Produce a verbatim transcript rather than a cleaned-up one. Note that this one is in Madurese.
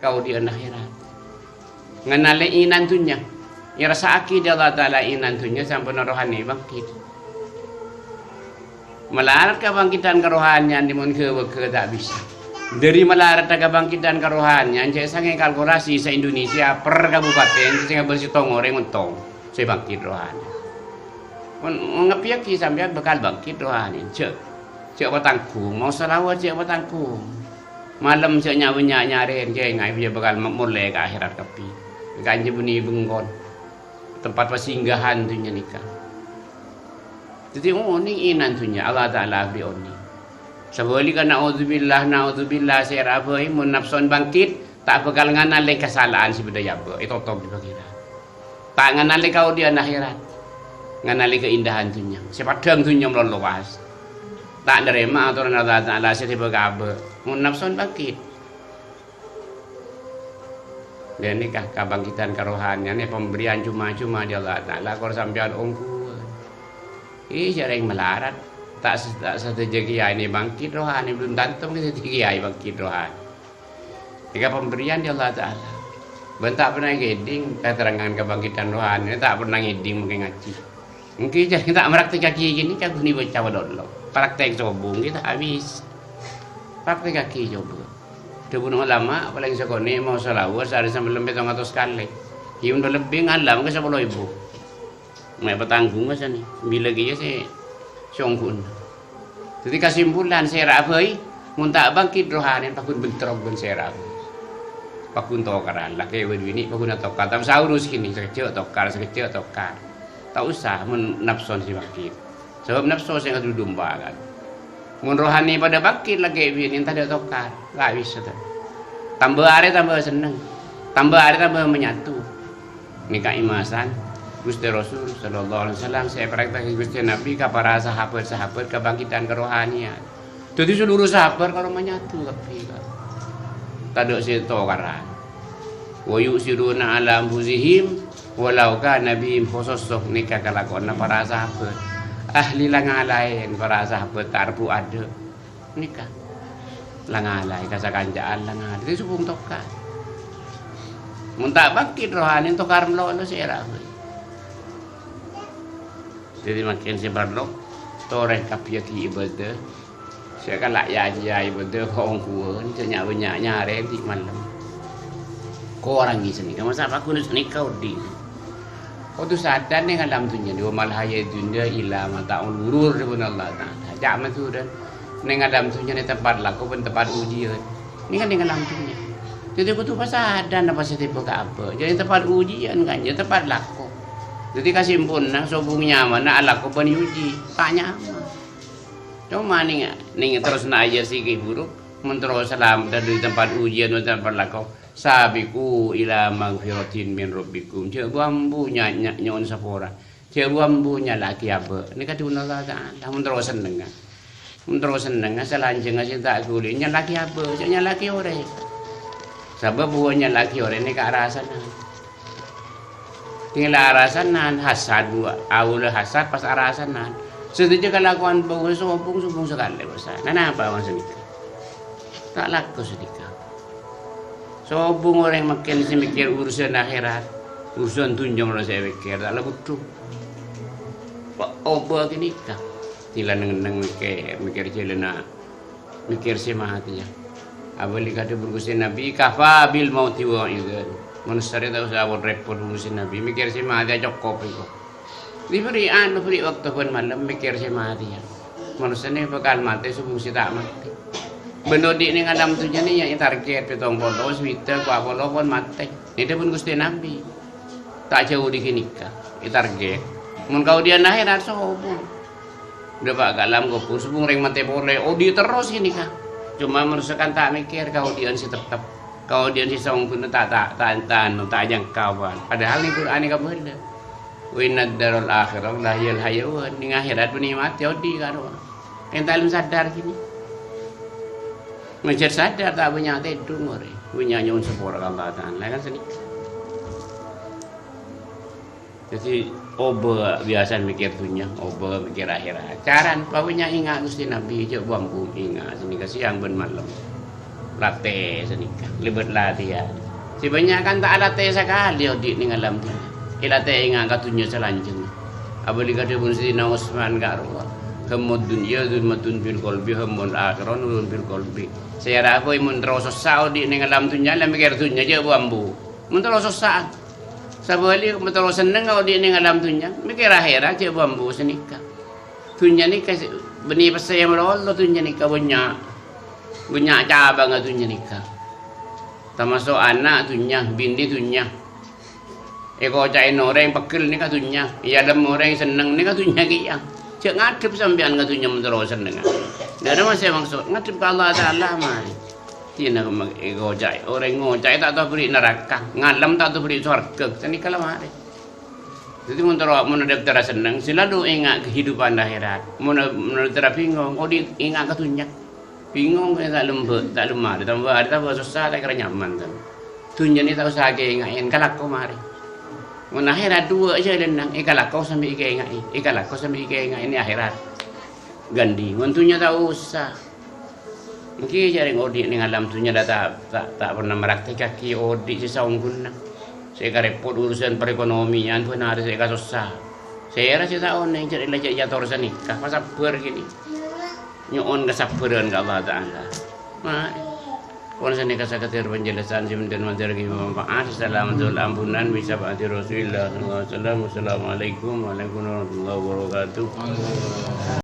kaodi'ân akhèrat. Nganalè inan dhunnya. Èrassa'aghi dâ' Allah Ta'ala inan dhunnya sampon rohani bangkit. Malarat kabangkitan karohaniyan mon ghâbâghâ ta' bisa. Dâri malarat kabangkitan karohaniyan cè' sangèng kalkulasi sa-Indonesia per kabupaten sè ngabâs sèttong orèng ontong sè bangkit rohani. Mon, mon ngabâssaghi sampèyan bhâkal bangkit rohani, jhâ', jhâ' patangghung, mon shalawat jhâ' patangghung. Malem jhâ' nya-, nya-, nyarè, jhâ' engko' bhâkal molè ka akhèrat kabbhi. Kanjeng bânnè bengkon. Tempat pasinggahan dhunnya nèka. Dhâddhi, onèng inan dhunnya, Allah Ta'ala abherri' onèng. Sabhâligghâ, naudzubillah, naudzubillah, sè èra' bhâi, mon napson bangkit, ta' bhâkal nganalè kasala'an sè bâdâ è abâ', ètotop dâ' Pangèran. Ta' nganalè kaodi'ân akhèrat, nganalè kaèndahan dhunnya. Sè paddhâng dhunnya malolo pas. Ta' narèma atoran Allah Ta'ala sè dhibâ ka abâ', mon napson bangkit. Dâ' nèka kabangkitan karohaniyan pemberian cuma-cuma dâri Allah Ta'ala, kor sampèyan ongghuwân. Iyâ, jhâ' rèng malarat. Ta' s-, ta' sadhâjâ kèyaè nè bangkit rohani, belum tanto ngghi dhâddhi kèyaè bangkit rohani. Nèka pemberian dâri Allah Ta'ala. Bân ta' pernah ngèdhing katerrangan kabangkitan rohani, ta' pernah ngèdhing mangkèn ngajhi. Èngghi jhâ' ta' mraktèkaghi ghânèka ghun bâca bâdâ Allah. Praktek sobung ghi' ta' abis. Praktekaghi coba. Dhâbuna ulama, palèng sakonè' maos shalawat saarè samalem pèttong atos kalè. Iyâ, mon lebbi ngalam ka sapolo èbu. Mè' patangghung ka sanè. Bilâ kèya sè songghuna. Dhâddhi kasimpulan sè èra' bhâi, mon ta' bangkit rohani, paggun bentrok bân sè èra' bhâi. Paggun tokaran, lakè' bân binè' paggun atokar. Tapè saurus kènè, sakejjhâ' tokar, sakejjhâ' tokar. Ta' osa mon napson sè bangkit. Sabâb napso sè ngadu domba, kan. Mon rohani padâ bangkit lakè' binè' tadâ' tokar, la bisa, ta. Tamba arè tamba senneng, tamba arè tamba manyatu. Nèka èmasan Ghustè Rasul sallallahu alaihi wasallam sè èparaktèkè Ghustè Nabbhi ka para sahabat-sahabat kabangkitan karohaniyan. Dhâddhi, seluruh sahabat karo manyatu kabbhi, kan. Tadâ' sè tokaran. "Wa yu'siruna 'ala anfusihim walau kana bihim khasasah." Nèka kalakowanna para sahabat. Ahli la ngalaè para sahabat, ta' rebbhu adâ'. Nèka. La ngalaè ka sakanca'an, la ngalaè sobung tokar. Mon ta' bangkit rohani, tokar malolo sè èra' bhâi. Dhâddhi, mangkèn sè parlo, torè kabbhiyâghi ibâdâh. Sè kala' ya-, ya ibâdâh ongghuwân, jhâ' nya-, nya-, nyarè andi' malem. Korangè sanèka, masa' paggun sanèka odi'. Kodhu sadar nèng alam dhunnya, "Wa mal hayatud dunya illa mata'ul ghurur," dhâbuna Allah Ta'ala. Ca' Madhurâ, nèng alam dhunnya nèka tempat lako bân tempat ujian. Nèng, nèng alam dhunnya. Dhâddhi kodhu pasadar napa sè tèmbhâ ka abâ'. Jhâ' tempat ujian, kan, jhâ' tempat lako. Dhâddhi kasimpulanna sobung nyamana alako bân èuji. Ta' nyaman. Coma nèng, nèng terros na ajhâr sè ghi' buruk, mon terros salamet dâri tempat ujian, mon tempat lako, "Sabiqu ila magfiratin min rabbikum." Jhâ' bu-ambu nya-, nya-, nyo'on sapora. Jhâ' bu-ambu nyala'aghi abâ'. Nèka dhâbuna Allah Ta'ala, mon terros sennengnga. Mon terros sennengnga, salanjhângnga sè ta' ghuli, nyala'aghi abâ', jhâ' nyala'aghi orèng. Sabâb bu nyala'aghi orèng nèka arasanan. Tinggal arasanan, hasad, bu, aula hasad pas arasanan. Sadhâjâ kalakowan bhâghus sobung, sobung sakalè, bâsa. Nah, napa maksud nèka? Ta' lako sanèka. Sobung orèng mangkèn sè mèkkèr urusan akhèrat, urusan dhunnya molo sè èpèkkèr, ta' la kodhu. Pa-, obâ ghânèka. Tinggal neng-enneng mèkkèr, mèkkèr jhâlânna. Mèkkèr sè matèya. Abâli ka dhâbuna Ghustè Nabbhi, "Kafa bil mauti wa'idzan." Manossa rèya ta' osa repot-repot, Ghustè Nabbhi, mèkkèr sè matèya cokop èngko'. Diberi anu, beri waktu bân malem mèkkèr sè matèya. Manossa nè bhâkal matè sobung sè ta' matè. Bân odi' nèng alam dhunnya nè ya ètarget pèttong polo, sawidhâk, pa' polo pon matè. Nè dhâbuna Ghustè Nabbhi. Ta' jhâu dâri ghânèka, ètarget. Mon kaodi'ân akhèrat sobung. Dâpa' ka alam kobhur, sobung rèng matè polè, odi' terros ghânèka. Coma manossa kan ta' mèkkèr kaodi'ân sè teptep. Kaodi'ân sè saongghuna ta', ta', ta', ta', anu, ta' ajangkauwân. Padahal nèng Qur'an èkabâlâ. "Wa innad daral akhirata lahiyal hayawan." Nèng akhèrat bânnè matè odi' karo. Ènta' lem sadar ghini. Majâr sadar ta' bânnya' tèdung orèng. Bânnya' nyo'on sapora ka Allah Ta'ala, kan sanèka. Dhâddhi, obâ biyasana mèkkèr dhunnya, obâ mèkkèr akhèrat. Carana pabânnya' ènga' Ghustè Nabbhi, jhâ' bu-ambu ènga' sanèka sèyang bân malem. Latè sanèka, lèbât latèyan. Sè bânnya' kan ta' alatè sakalè odi' neng alam dhunnya. Èlatè enga' ka dhunnya salanjhângnga. Abâli ka dhâbuna Sayyidina Utsman ka rowa, "Hammud dunya zulmatun fil qalbi, hammul akhirah nurun fil qalbi." Sè èra apa mon terro sossa odi' neng alam dhunnya, la mèkkèr dhunnya jhâ' bu-ambu. Mon terro sossa, sabâli mon terro sennengnga odi' neng alam dhunnya, mèkkèr akhèrat jhâ' bu-ambu sanèka. Dhunnya nèka sè, bânnè pèssè malolo dhunnya nèka bânnya'. Bânnya' cabângnga dhunnya nèka. Tamaso' ana' dhunnya, binè dhunnya. Èkoca'è orèng pegghel nèka dhunnya. Èalem orèng senneng nèka dhunnya kèya. Jhâ' ngadhep sampèyan ka dhunnya mon terro sennengnga. Dâ' remma sè maksod, ngadhep ka Allah Ta'ala marè. Dinah ma-, èkoca'è. Orèng ngoca'è ta' tao bâri' naraka. Ngalem ta' tao bâri' sowarghâ. Sanèka la marè. Dhâddhi, mon terro, mon dâ' terro senneng, selalu enga' kehidupan akhirat. Mon, mon dâ' terro bingong, odi' enga' ka dhunnya. Bingong, ta' lem bâ-, ta' lem marè, tambâ arè tambâ sossa, ta' kèra nyaman, kan. Dhunnya nè ta' osa èkaènga'è, èkalako marè. Mon akhirat duwâ' jhâlânna, èkalako sambi èkaènga'è, èkalako sambi èkaènga'è, nè akhirat. Ghândhi, mon dhunnya ta' osa. Ènggi jhâ' rèng odi' neng alam dhunnya la ta', ta', ta' pernah maraktèkaghi odi' sè saongghuna. Sè karèpot urusan perekonomian, bân arè sè kasossa. Sèra sè ta' onèng jhâ' la jhâ' èyator sanèka, pasabbhâr kènè. Nyo'on kasabbhârân ka Allah Ta'ala. Marè. Pon sanèka sakadhâr panjelasan sè bhender-bhender ghi manfaat. Assalamualaikum ampunan, bisa ba'di Rasulillah sallallahu alaihi wasallam. Wassalamualaikum warahmatullahi wabarakatuh.